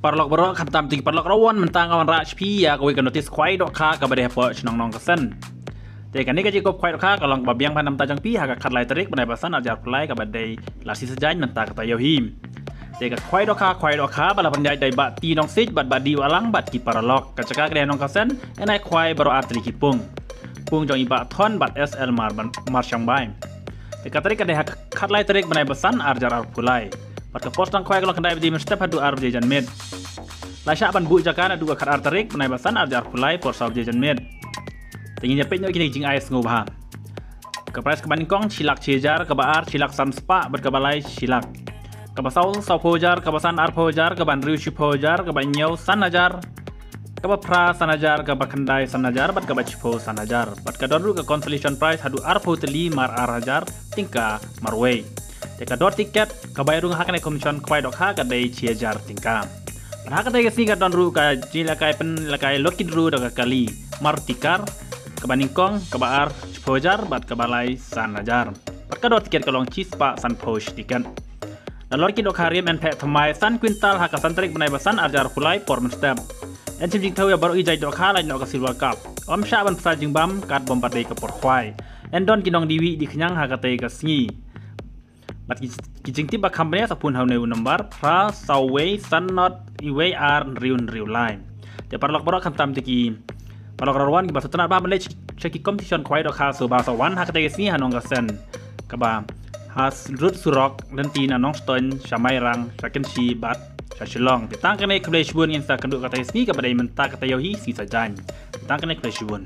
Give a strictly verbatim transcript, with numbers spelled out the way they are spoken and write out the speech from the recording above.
Paralok baroh, khamtam ïa ki paralok rawon, mynta nga wanrah sha phi ïa kawei ka notis khwai dohkha kaba dei hapoh shnong Nongkasen. Te kane ka jingkup khwai dohkha ka long kaba biang bha na ka bynta jong phi ha ka khatlai tarik bnai ba san arhajar arphew lai kaba dei la shi sajan mynta ka taïew hi. Te ka khwai dohkha, khwai dohkha ba la pynïaid da i Bah T Nongsiej bad Bah D Wahlang bad ki paralok. Ka jaka ka dei ha Nongkasen, yn ai khwai baroh ar tylli ki pung. Pung jong i Bah Thon bad S L Mar, Marshongbai. Te ka tarik ka dei ha ka khatlai tarik bnai ba san arhajar arphew lai. Bad ka por sdang khwai ka long khyndai baje mynstep haduh ar baje janmiet. La shah ban buh jaka naduh ka khatar tarik bnai ba san arhajar arphew lai por saw baje janmiet. Te ngin ïa peit noh kine ki jingai sngewbha. Ka prize kaba nyngkong shi lak shi hajar, kaba ar shi lak san spah bad kaba lai shi lak. Kaba saw sawphew hajar, kaba san arphew hajar, kaba hynriew shiphew hajar, kaba hynñiew san hajar, kaba phra san hajar, kaba khyndai san hajar bad kaba shiphew san hajar. Bad ka don ruh ka consolation prize haduh arphew tylli mar ar hajar tyngka marwei. Te ka dor tiket kaba ïa rung ha kane ka competition khwai dohkha ka dei shi hajar tyngka. Bad ha katei ka sngi ka don ruh ka jingïalehkai pynlehkai lucky draw da ka kali mar tikar, kaba nyngkong, kaba ar shiphew hajar bad kaba lai san hajar. Bad ka dor tiket ka long shi spah sanphew shi tiket. Nalor ki dohkha rim yn pheh thymmai san kwintal ha ka san tarik bnai ba san arhajar arphew lai por mynstep. Yn shim jingthew ïa baroh ki jait dohkha lait noh ka Silver Cup. Ym shah ban pynshai jingbam katba ym pat dei ka por khwai. Yn don ki nongdie wieh die khñiang ha katei ka sngi. Bad ki, ki jingtip ba kham bniah sa phone ha une u number phra saw wei san not wei ar hynriew hynriew lai. Te paralok baroh, khamtam ïa ki paralok rawon kiba sngewtynnat bha ban leit sha ki competition khwai dohkha, sngewbha sa wan ha katei ka sngi ha Nongkasen, kaba ha rud surok lynti na Nongstoiñ sha Mairang sha Kynshi bad sha Shillong. Te tang kane, khublei shibun, ngin sa ïakynduh katei ka sngi kaba dei mynta ka taïew hi, sngi Saitjaiñ. Te tang kane, khublei shibun.